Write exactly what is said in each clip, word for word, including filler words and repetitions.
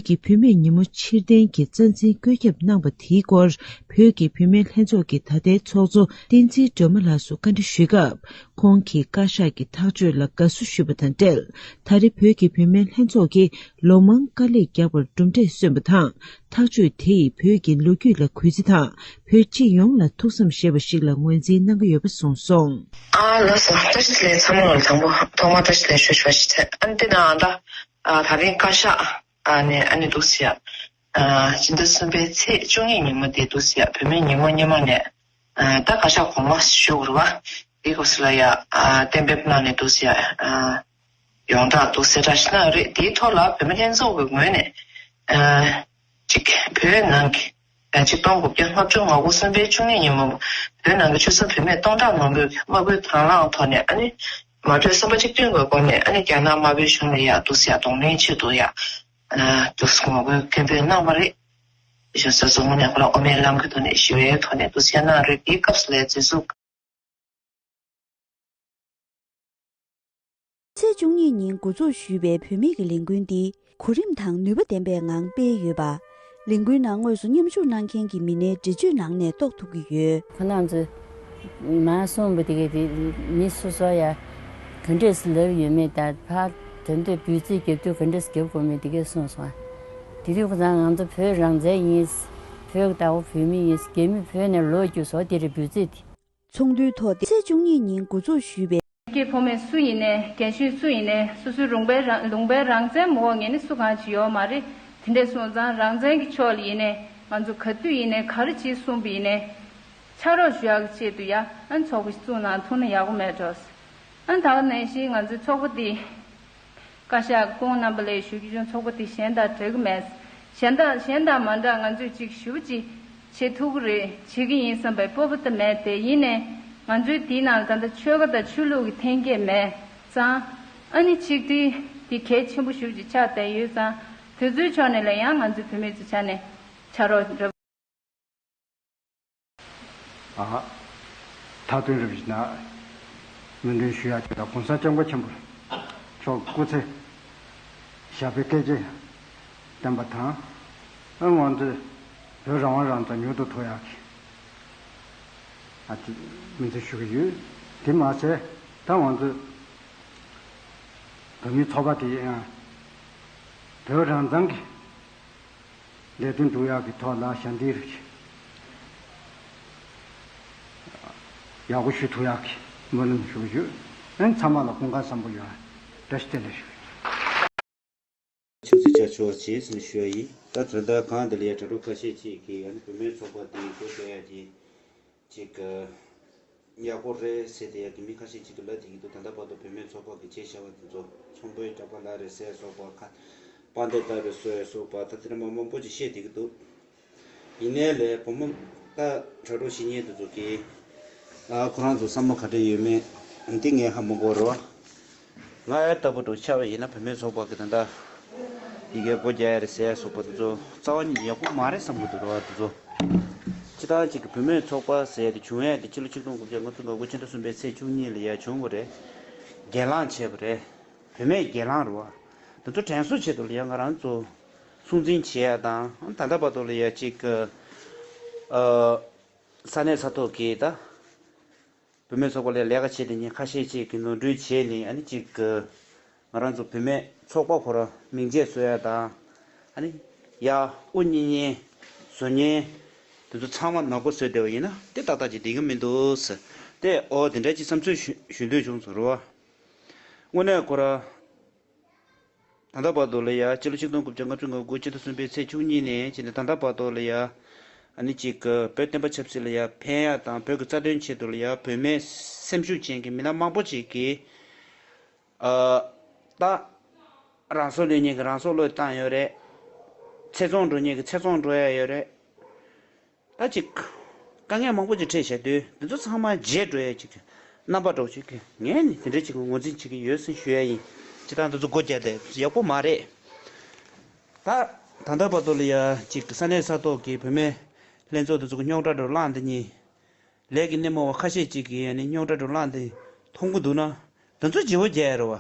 ཀྱི་བུད་མེད་ཉིན་མོ་ཕྱིར་འཐེན་གྱི་རྩ་འཛིན་བཀོད་ཁྱབ་གནང་བ་དེའི་སྐོར། བོད་ཀྱི་བུད་མེད་ལྷན་ཚོགས་ཀྱི་ད་ལྟའི་ཚོགས་གཙོ་བསྟན་འཛིན་སྒྲོལ་མ་ལགས་སུ་བཀའ་འདྲི་ཞུས་སྐབས། ཁོང་གིས་བཀའ་ཤག་གི་ཐག་གཅོད་ལ་དགའ་བསུ་ཞུས་པ་དང་འབྲེལ། ད་རེས་བོད་ཀྱི་བུད་མེད་ལྷན་ཚོགས་ཀྱིས་ལོ་མང་དཀའ་ལས་བརྒྱབ་པར་གྲུབ་འབྲས་སོན་པ་དང་། ཐག་གཅོད་དེ་ཡིས་བོད་ཀྱི་ལོ་རྒྱུས་ལ་གུས་བརྩི་དང་། བོད་སྤྱི་ཡོངས་ལ་ཐུགས་བསམ་བཞེས་པ་ཞིག་ལ་ངོས་འཛིན་གནང་གི་ཡོད་པ་གསུངས་སོང་། ཨ་ལགས་སོ། བཀྲ་ཤིས་བདེ་ལེགས། ཚང་མ་ལ་དང་པོ་ཐོག་མར་བཀྲ་ཤིས་བདེ་ལེགས་ཞུ་ཞུ་བ་ཞིག་བྱས། ཨ་ནི་དེ་ནང་ད་ད་རིང་བཀའ་ཤག་ནས་ཨ་ནི་འདུག་སེ་ཡ། སྤྱི་ཟླ་གསུམ་པའི་ཚེས་བཅུ་གཉིས་ཉིན་མོ་དེ་འདུག་སེ་ཡ། བུད་མེད་ཉིན་མོ་སྔོན་མ་ནས་ད་བཀའ་ཤག་གོང་མ་ཞུ་དགོས་རེད་བ། དེའི་སྐབས་སུ་ལ་ཡ་གཏན་འབེབས་གནང་ནས་འདུག་སེ་ཡ། ཡོངས་གྲགས་འདུག་སེ་གྲ་ཞིག་གནང་རེད། དེའི་ཐོག་ལ་བུད་མེད་ལྷན་ཚོགས་ཀྱི་ངོས་ནས་ཨ་གཅིག་བོད་ནང་གི་ཨ་ཆིག་སྟོང་དགུ་བརྒྱ་ལྔ་བཅུ་ང་དགུ་གསུམ་པའི་བཅུ་གཉིས་ཉིན་མོ་བོད་ནང་གི་ཆོལ་གསུམ་བུད་མེད་སྟོང་ཕྲག་མང་པོས་དམག་དཔུང་དང་བླངས་ཐོག་ནས་ཨ་ནི་མ་གྲོས་གསུམ་པ་གཅིག་མཐུན་གྱི་སྒོ་ནས་ཨ་ནི་རྒྱ་ནག་དམར་པོའི་གཞུང་ལ་ཡ་འདུག་སེ་ཡ་གདོང་ལེན་ཆེད་དུ་ཡ་ཨ་འདུག་སེ་ངོ་རྒོལ་སྐད་འབོད་གནང་བ་རེད། གཞུང་ས་ཟུར་ངོས་ནས་ཁོ་རང་དབུ་མའི་ལམ་གྱི་ཐོག་ནས་ཞི་བའི་ཐོག་ནས་འདུག་སེ་གནང་རེད། དེའི་སྐབས་སུ་ལ་ཡ་འཛིན་བཟུང་། ཚེས་བཅུ་གཉིས་ཉིན་འགོ་འཛུགས་ཞུས་པའི་བུད་མེད་ཀྱི་ལས་འགུལ་འདི་གོ་རིམ་དང་ནུས་པ་ལྡན་པའི་ངང་སྤེལ་ཡོད་པ། ལས་འགུལ་ནང་དངོས་སུ་མཉམ་ཞུགས་གནང་མཁན་གྱི་མི་སྣའི་འགྲེལ་བརྗོད་ནང་ནས་རྟོགས་ཐུབ་ཀྱི་ཡོད། ཁོ་རང་ཚོས་མ་གསུངས་པ་དེ་གའི་དེ་མི་སོ་སོ་ཡ་ག་འདྲས་སུ་ལབ་ཡོད་མེད་དང་ཕར་དོན་དུ་འབོད་ཚིག་རྒྱབ་དུས་ག་འདྲས་སུ་རྒྱབ་དགོས་མེད་དེ་གའི་གསུངས་སོང་། དེ་དུས་ཁོ་ཚང་ང་ཚོ་བོད་རང་བཙན་ཡིན། བོད་ཀྱི་བདག་པོ་བོད་མི་ཡིན། རྒྱ་མི་བོད་ནས་ལོག་རྒྱུ་བཟོ་དེ་རེད་འབོད་ཚིག་དེ། ཚོགས་འདུའི་ཐོག་ཚེས་བཅུ་གཉིས་ཉིན་འགོ་འཛུགས་ཞུས་པའི། ཀྱི་ཕོ་མོ་སུ་ཡིན་ནའི་རྒན་གཞོན་སུ་ཡིན་ནའི་སོ་སོའི་ལུང་པའི་རང་ལུང་པའི་རང་བཙན་མ་འོག་ངས་ནི་སུ་གང་ཅི་ཡོད་མ་རེད། དེ་འདྲས་སོང་ཙང་རང་བཙན་གྱི་ཕྱོགས་ལ་ཡིན་ནའི་ང་ཚོ་ག་དུས་ཡིན་ནའི་ག་རེ་བྱེད་གསུངས་པ་ཡིན་ནའི་ཕྱག་རོགས་ཞུ་ཡག་གི་ཆེད་དུ་ཡ་ཨ་ཚོགས་པ་ཞིག་བཙུགས་གནང་ཐུབ་ན་ཡག་པོ་མེད་འགྲོ། ཨ་ད་ག་ནང་བཞིན་ང་ཚོའི་ཚོགས་པ་འདི། བཀའ་ཤག་སྐུ་ངོ་རྣམ་པ་ལགས་ཞུ་རྒྱུ་བྱུང་། ཚོགས་པ་དེ་གཞན་དང་འདྲ་གི་མེད། གཞན་དག་གཞན་དང་མ་འདྲ་ང་ཚོས་ཅིག་ཞུ་ཅིག་བྱེད་ཐུབ་ཀྱི་རེད། བྱེད་ཀྱི་ཡིན་བསམ་པའི་སྤོབས་པ་དེ་མེད་དེ། ཡིན་ནའི་ང་ཚོའི་དེའི་ནང་ལ་ད་ལྟ་ཆོལ་ཁ་དང་ཆོས་ལུགས་ཀྱི་འཐེན་འཁྱེར་མེད་ཙང་། ཨ་ནི་ཆིག་སྒྲིལ་དེ་གལ་ཆེན་པོ་ཞུ་ཅིག་ཆགས་བསྡད་ཡོད་ཙང་། དེ་ཚོའི་ཕྱོགས་ནས་ལ་ཡང་ང་ཚོའི་བུད་མེད་ཚོའི་ཆ་ནས་ཕྱག་རོགས་འདྲ། ཨ། མཐའ་དོན་རིམ་བཞིན་ན་སྨོན་འདུན་ཞུ་ཡག་ཅིག་ལ་༸གོང་ས་༸སྐྱབས་མགོན་ཆེན་པོ་མཆོག་སྐུ་ཚེ་ཞབས་པད་བསྐལ་བརྒྱར་བརྟན་པ་དང་། ཨ་ང་ཚོས་བོད་རང་དབང་རང་བཙན་མྱུར་དུ་ཐོབ་ཡག་གི་ཨ་ཅིག་སྨོན་ཚིག་ཞུ་གི་ཡོད། དེ་མ་ཟད་ད་ང་ཚོས་བོད་མིའི་ཚོགས་པ་དེ་ཡང་བོད་རང་བཙན་གྱི་ལས་དོན་སྒྲུབ་ཡག་གི་ཐོག་ལ་ཞབས་འདེགས་རིགས་ཡག་པོ་ཞུ་ཐུབ་ཡག་གི་སྨོན་ལམ་ཞུ་གི་ཡོད། ཨན་ཚང་མ་ལ་དགུན་ཁ་བཟང་པོ་ཡོང་བ་བཀྲ་ཤིས་བདེ་ལེགས་ཞུ་གི་ཡོད། ཆུ་ཚོད་བརྒྱད་ཅུ་ཅེས་ཟིན་ཞུ་ཡ་ཡིན། ད་དོན་དག་གང་དེ་ལ་ཡ་དྲ་གྲོགས་ཁ་ཤས་ཅིག་གིས་ཨ་ནི་བུད་མེད་ཚོགས་པ་དེ་སྒོ་རྒྱག་ཡ་དེ་ཅིག་ཡག་པོ་རེད་ཟེར་དེ་ཡ་གི་མི་ཁ་ཤས་ཅིག་གིས་ལབ་བསྡད་ཀྱི་འདུག་ད་ལྟ་བར་དུ་བུད་མེད་ཚོགས་པ་གིས་བྱས་བཞག་པ་དེ་ཚོ་ཚོང་པའི་འདྲ་པར་ལབ་རེད་ཟེར་སོགས་པ་ཁ་དཔལ་ལྡན་ལྟ་བུའི་སྲོལ་སོགས་པ་ད་དེ་འདྲ་མང་མང་པོ་ཅིག་བཤད་བསྡད་ཀྱི་འདུག་ཡིན་ནའི་ལས་བུ་མོ་ད་དྲ་གྲོགས་བཤད་མཁན་དེ་ཚོ་གིས་ཨ་ཁོ་རང་ཚོ་བསམ་བློ་ག་འདྲ་ཡོད་མེད་འདི་ངས་ཧ་མ་གོ་རོ། ང་ཨེ་ལྟ་བུ་འདྲ་ཆགས་པ་ཡིན་ན་བུད་མེད་ཚོགས་པ་གི་ད་ལྟ་ཡི་གེ་སྒོ་རྒྱག་ཡ་རེད་ཟེར་ཡ་སོགས་པ་དེ་ཚོ་རྩ་བ་ཉིད་ཡག་པོ་མ་རེད་བསམ་གི་འདུག་རོ། དེ་ཚོ་སྤྱི་བཏང་གཅིག་གི་བུད་མེད་ཚོགས་པ་ཟེར་ཡ་དེ་བྱུང་ཡ་དེ་ཕྱི་ལོ་ཆིག་སྟོང་དགུ་བརྒྱ་ལྔ་བཅུ་ང་དགུ་ཕྱི་ཟླ་གསུམ་པའི་ཚེས་བཅུ་གཉིས་ལ་ཡ་བྱུང་བ་རེད། གྱེན་ལངས་བྱས་པ་རེད། བུད་མེད་གྱེན་ལངས་རེད་བ། དེ་ཚོ་དྲན་གསོ་ཆེད་དུ་ལ་ཡ་ང་རང་ཚོ་སྲུང་འཛིན་བྱེད་ཡ་དང་ད་ལྟ་བར་དུ་ལ་ཡ་གཅིག་གི་ཨ། ས་གནས་ས་ཐོག་གི་ད་བུད་མེད་ཚོགས་པ་ལ་ལས་ཀ་བྱེད་དེ་ཉིན་ཁ་ཤས་ཅིག་གིས་ནོར་འཁྲུལ་བྱས་ནས་ཨ་ནི་གཅིག་གི་ང་རང་ཚོ་བུད་མེད་ཚོགས་པ་ཁོ་རང་མིང་ཆད་བཟོ་ཡ་དང་ཨ་ནི་ཡ་དབུ་བརྙེས་མཁན་བཟོ་མཁན་དེ་ཚོ་ཚང་མ་ནག་པོ་བཟོས་བསྡད་པ་ཡིན་ན་དེ་ཏག་ཏག་ཅིག་བསྡད་ཀྱི་མི་འདུག་ཟེར་ཏེ་ཨོ་དེ་འདྲ་ཅིག་བསམ་ཚུལ་ཞུ་ཞུ་འདོད་བྱུང་སོང་རེད་བ། དངོས་གནས་ཁོ་རང་། ད་ལྟ་བར་དུ་ལ་ཡ་སྤྱི་ལོ་ཆིག་སྟོང་དགུ་བརྒྱ་ལྔ་བཅུ་ང་དགུ་ཕྱི་ཟླ་གསུམ་པའི་ཚེས་བཅུ་གཉིས་ནས་བྱས་ནས་ད་ལྟ་བར་དུ་ལ་ཡ་ཨ་ནི་གཅིག་གི་བོད་བསྟན་པ་ཆབ་སྲིད་ལ་ཡ་ཕན་ཡ་དང་བོད་ཀྱི་རྩ་དོན་ཆེད་དུ་ལ་ཡ་བོད་མི་སེམས་ཤུགས་ཅན་གྱི་མི་སྣ་མང་པོ་ཅིག་གིས་ཨ་ད་རང་སྲོག་བློས་ཉེན་གྱི་རང་སྲོག་བློས་བཏང་ཡོད་རེད། ཚེ་བཙོང་འགྲོ་ཉེན་གྱི་ཚེ་བཙོང་འགྲོ་ཡ་ཡོད་རེད། ད་ཅིག་དཀའ་ངལ་མང་པོ་ཅིག་འཕྲད་བཞག་དུས་འདི་ཚོ་ཚང་མ་བརྗེད་འགྲོ་ཡ་ཅིག་རྣམ་པ་འདྲ་བོ་ཅིག་ངས་ནི་དེ་འདྲ་ཅིག་ངོས་འཛིན་བྱེད་ཀྱི་ཡོད་ཟེར་ཞུ་ཡ་ཡིན། སྤྱིར་བཏང་འདི་ཚོ་སྒོ་རྒྱག་བསྡད་ཡག་པོ་མ་རེད། ད་ད་ལྟ་བར་དུ་ལ་ཡ་ཅིག་ས་གནས་ས་ཐོག་གི་བུད་མེད་ལྷན་ཚོགས་འདི་ཚོ་གི་རྙོག་དྲ་འདྲ་བོ་བསླངས་འདི་གཉིས་ལས་ཀྱི་སྣེ་མོ་བ་ཁ་ཤས་ཅིག་གིས་ཡ་ནི་རྙོག་དྲ་འདྲ་བོ་བསླངས་འདི་མཐོང་གི་འདུག་ན། དེ་ཚོ་བརྗེ་བོ་རྒྱག་ཡ་རེད་བ།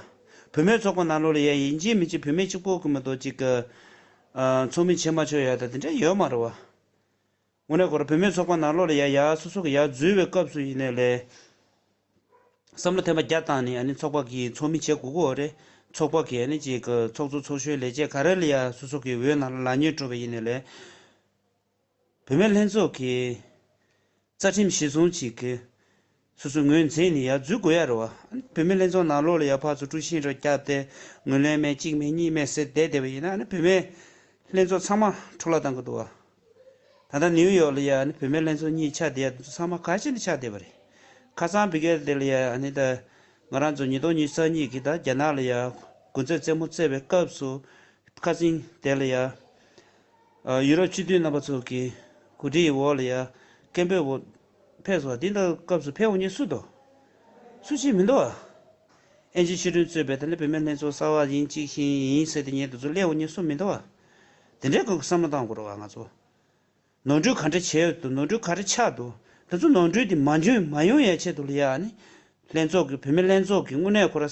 བུད་མེད་ཚོགས་པ་ནང་ལོགས་ལ་ཡ་ཡིན་གཅིག་མིན་གཅིག་བུད་མེད་གཅིག་པོ་གི་མ་གཏོགས་གཅིག་གི་ ཚོགས་མི་བྱེད་མ་ཆོག་ཡ་ད་དེ་འདྲ་ཡོད་མ་རེད་བ། དངོས་གནས་ཁོ་རང་བུད་མེད་ཚོགས་པ་ནང་ལོགས་ལ་ཡ་ཡ་སོ་སོ་གི་ཡ་འཛུལ་བའི་སྐབས་སུ་ཡིན་ནའི་ལས། བསམ་བློ་ཐེངས་མ་བརྒྱ་བཏང་ནས་ཨ་ནི་ཚོགས་པ་གི་ཚོགས་མི་བྱེད་དགོས་ཀྱི་ཡོད་རེད། ཚོགས་པ་གི་ཨ་ནི་ཅིག་གི་ཚོགས་གཙོ་ཚོགས་གཞོན་ལས་བྱེད་ག་རེ་ལ་ཡ་སོ་སོ་གི་འོས་ནང་ལ་ལག་ཉེས་སྤྲོད་པ་ཡིན་ནའི་ལས། བུད་མེད་ལྷན་ཚོགས་ཀྱི་རྩ་ཁྲིམས་གཞི་བཟུང་ཅིག་གི་སོ་སོའི་ངོས་འཛིན་ནས་ཡར་འཛུལ་དགོས་ཡ་རེད་བ། བུད་མེད་ལྷན་ཚོགས་ནང་ལོགས་ལ་ཡར་ཕར་ཚུར་དཀྲུག་ཤིང་རོ་བརྒྱབ་སྟེ་ངོས་ལེན་མེད་གཅིག་མེད་གཉིས་མེད་ཟེར་བསྡད་བསྡད་པ་ཡིན་ན་ཨ་ནི་བུད་མེད་ལྷན་ཚོགས་ཚང་མ་འཕྲོ་བརླག་བཏང་གི་འདུག་བ། ད་ལྟ་ནིའུ་ཡོག་ལ་ཡ་ཨ་ནི་བུད་མེད་ལྷན་ཚོགས་གཉིས་ཆགས་བསྡད་ཡ་དེ་ཚོ་ཚང་མ་ག་ཅི་ནས་ཆགས་བསྡད་པ་རེད། ཁ་སང་བི་གེ་དེ་ལ་ཡ་ཨ་ནི་ད་ང་རང་ཚོ་ཉིས་སྟོང་ཉི་ཤུ་རྩ་གཉིས་ཀྱི་ད་རྒྱ་ནག་ལ་ཡ་དགུ་མཛད་རྩེད་མོ་རྩེ་བའི་སྐབས་སུ་ཁ་སང་དེ་ལ་ཡ། ཨ། ཡུ་རོབ་སྤྱི་འཐུས་རྣམ་པ་ཚོ་གི་གོ་སྒྲིག་འོག་ལ་ཡ་སྐད་འབོད་འོག་ཕེབས་སོང་། འདི་འདྲ་སྐབས་སུ་ཕེབས་འོང་མཁན་སུ་འདུག་སུ་གཅིག་མི་འདུག་ཨ། ཨེན་ཅི་ཆོས་སྒྲོན་གཙོས་པའི་ད་ནི་བུད་མེད་ལྷན་ཚོགས་གསར་པ་ཡིན་གཅིག་ཤིང་ཡིན་ཟེར་དེ་ཉིད་དུ་ཚོ་སླེབས་འོང་མཁན་སུ་མི་འདུག་ཨ། དེ་འདྲའི་སྐབས་བསམ་བློ་བཏང་དགོས་རེད་བ་ང་ཚོ། ནོར་འཁྲུལ་ག་འདྲ་བྱས་འདུག་ནོར་འཁྲུལ་ག་རེ་ཆགས་འདུག་དེ་ཚོ་ནོར་འཁྲུལ་དེ་མ་འབྱུང་མ་ཡོང་ཡ་ཆེད་དུ་ལ་ཡ་ཨ་ནི། ལྷན་ཚོགས་ཀྱི་བུད་མེད་ལྷན་ཚོགས་ཀྱི་དངོས་གནས་ཁོ་ར།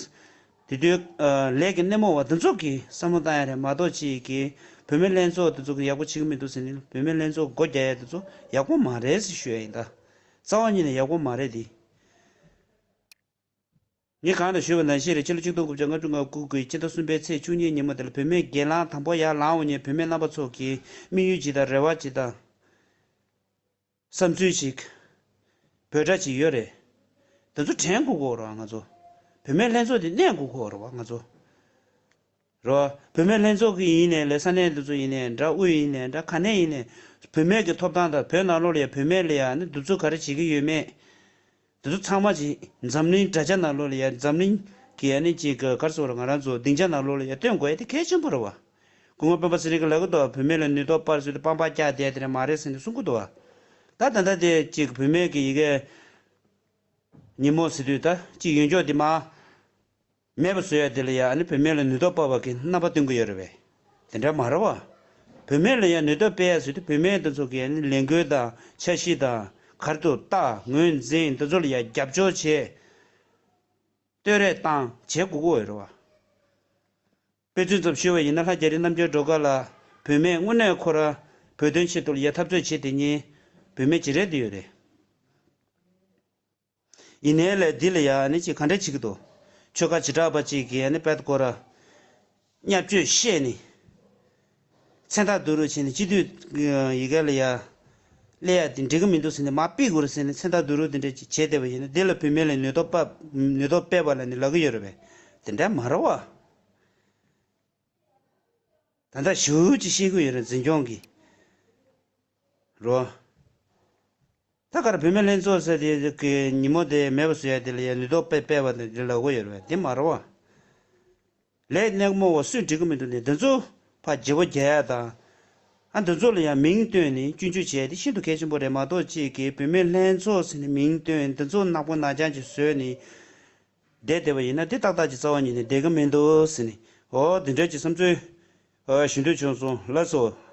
དེ་དུས་ཨ་ལས་ཀྱི་སྣེ་མོ་བ་དེ་ཚོ་གིས་བསམ་བློ་བཏང་ཡ་རེད་མ་གཏོགས་ཅིག་གིས་བུད་མེད་ལྷན་ཚོགས་དེ་ཚོ་གིས་ཡག་པོ་བྱེད་ཀྱི་མི་འདུག་ཟེར་ནས་བུད་མེད་ལྷན་ཚོགས་སྒོ་རྒྱག་ཡ་དེ་ཚོ་ཡག་པོ་མ་རེད་ཟེར་ཞུ་ཡ་ཡིན་ད། རྩ་བ་ཉིད་ནས་ཡག་པོ་མ་རེད་དེ། ངས་གང་ལ་ཞུས་པ་ནང་བཞིན་རེད། ཕྱི་ལོ་ཆིག་སྟོང་དགུ་བརྒྱ་ལྔ་བཅུ་ང་དགུ་གི་ཕྱི་ཟླ་གསུམ་པའི་ཚེས་བཅུ་གཉིས་ཉིན་མོ་དེ་ལ་བུད་མེད་སྒེར་ལངས་དང་པོ་ཡར་ལངས་འོང་མཁན་བུད་མེད་རྣམ་པ་ཚོ་གིས་དམིགས་ཡུལ་ཅིག་དང་རེ་བ་ཅིག་དང་། བསམ་ཚུལ་ཞིག་འབོད་སྒྲ་ཅིག་ཡོད་རེད། དེ་ཚོ་དྲན་དགོས་ཀྱི་ཡོད་རེད་ང་ཚོ། བུད་མེད་ལྷན་ཚོགས་དེ་གནས་དགོས་ཀྱི་ཡོད་རེད་བ་ང་ཚོ། རེད་བ། བུད་མེད་ལྷན་ཚོགས་ཀྱི་ཡིན་ནའི་ལས་ས་གནས་འདི་ཚོ་ཡིན་ནའི་འདྲ་དབུས་ཡིན་ནའི་འདྲ་ག་ནས་ཡིན་ནའི། བུད་མེད་ཀྱི་ཐོབ་ཐང་དང་བོད་ནང་ལོགས་ལ་ཡ་བུད་མེད་ལ་ཡ་ནི་གདུག་རྩུབ་ག་རེ་བྱེད་ཀྱི་ཡོད་མེད། དེ་ཚོ་ཚང་མ་ཅིག་འཛམ་གླིང་དྲ་རྒྱ་ནང་ལོགས་ལ་ཡ་འཛམ་གླིང་གི་ཡ་ནི་ཅིག་ག་རེ་ཟེར་དགོས་རེད་ང་རང་ཚོ་སྡིངས་ཆ་ནང་ལོགས་ལ་ཡ་སྟོན་དགོས་ཡ་དེ་གལ་ཆེན་པོ་རེད་བ། སྐུ་ངོ་སྤེན་པ་ཚེ་རིང་གིས་ལབ་ཀྱི་འདུག་བ། བུད་མེད་ལ་ནུས་སྟོབས་སྤར་ཟེར་དུས་པང་པར་བཀྱགས་བསྡད་དེ་རེད་མ་རེད་ཟེར་ནས་གསུང་གི་འདུག་བ། ད་ད་ལྟ་དེ་ཅིག་བུད་མེད་ཀྱི་ཡི་གེ་ཉིན་མོ་ཟེར་དུས་ད་ཅིག་ཡོན་ཆོག་འདི་མ་མེད་པ་བཟོ་ཡ་དེ་ལ་ཡ་ཨ་ནི་བུད་མེད་ལ་ནུས་སྟོབས་སྤར་བ་གི་རྣམ་པ་སྟོན་གྱི་ཡོད་རེད་པས། དེ་འདྲ་མ་རེད་བ། བུད་མེད་ལ་ཡ་ནུས་སྟོབས་སྤེལ་ཡ་ཟེར་དུས་བུད་མེད་དེ་ཚོ་གི་ཨ་ནི་ལས་འགུལ་དང་འཆར་གཞི་དང་ག་རེ་འདུག་ལྟ་ངོས་འཛིན་དེ་ཚོ་ལ་ཡ་རྒྱབ་སྐྱོར་བྱེད། བསྟོད་ར་བཏང་བྱེད་དགོས་ཀྱི་ཡོད་རེད་བ། དཔེ་མཚོན་ཙམ་ཞུས་པ་ཡིན་ན་ལྷ་རྒྱ་རི་རྣམ་རྒྱལ་སྒྲོལ་དཀར་ལགས་བུད་མེད་དངོས་གནས་ཁོ་ར་བོད་དོན་ཆེད་དུ་ལ་ཡ་འཐབ་རྩོད་བྱེད་དེ་ཉིད་བུད་མེད་ཅིག་རེད་དེ་ཡོད་རེད། ཡིན་ནའི་ལས་འདི་ལ་ཡ་ནི་ཅིག་ག་འདྲ་བྱེད་ཀྱི་འདུག་ཆོལ་ཁ་བྱེ་བྲག་པ་ཅིག་གིས་ནི་དཔེ་ཁོ་ར་བརྙས་བཅོས་བཤད་ནི། མཚན་རྟགས་བསྡུ་རུབ་བྱས་ནས་སྤྱི་འཐུས་ཡི་གེ་ལ་ཡ་སླེབས་ཡ་དེ་འགྲིག་གི་མི་འདུག་ཟེར་ནས་མར་ཕུད་དགོས་རེད་ཟེར་ནས་མཚན་རྟགས་བསྡུ་རུབ་དེ་འདྲ་ཅིག་བྱས་བསྡད་པ་ཡིན་ན་འདི་ལ་བུད་མེད་ལ་ནུས་སྟོབས་སྤར་ནུས་སྟོབས་སྤེལ་བ་ལ་ནི་ལབ་ཀྱི་ཡོད་རེད་པས། དེ་འདྲ་མ་རེད་བ། ད་ལྟ་ཞུ་ཅིག་ཤེས་ཀྱི་ཡོད་རེད་འཛིན་སྐྱོང་གི། རོ། ད་གར་བུད་མེད་ལྷན་ཚོགས་ཟེར་དེ་གི་ཉིན་མོ་དེ་མེད་པ་བཟོ་ཡ་དེ་ལ་ཡ་ནུས་སྟོབས་སྤེལ་སྤེལ་བ་དེ་ལབ་དགོས་ཡོད་རེད་པས་དེ་མ་རེད་བ། ལས་སྣེ་མོ་བ་སུས་འགྲིག་གི་མི་འདུག་ནས་འདི་ཚོ་ཕར་བརྗེ་པོ་རྒྱག་ཡ་དང་། ཨ་འདི་ཚོ་ལ་ཡང་མིང་བཏོན་ནས་སྐྱོན་བརྗོད་བྱས་དེ་ཤིན་ཏུ་གལ་ཆེན་པོ་རེད་མ་གཏོགས་ཅིག་གིས་བུད་མེད་ལྷན་ཚོགས་ཟེར་ནས་མིང་བཏོན་འདི་ཚོ་ནག་པོ་ནག་རྐྱང་ཅིག་བཟོས་ནས་བསྡད་བསྡད་པ་ཡིན་ན་དེ་ཏག་ཏག་ཅིག་རྩ་བ་ཉིད་ནས་བསྡད་གི་མི་འདུག་ཟེར་ནས་འོ་འདི་འདྲ་ཅིག་བསམ་ཚུལ་ཨ་ཞུ་འདོད་བྱུང་སོང་ལགས་སོ།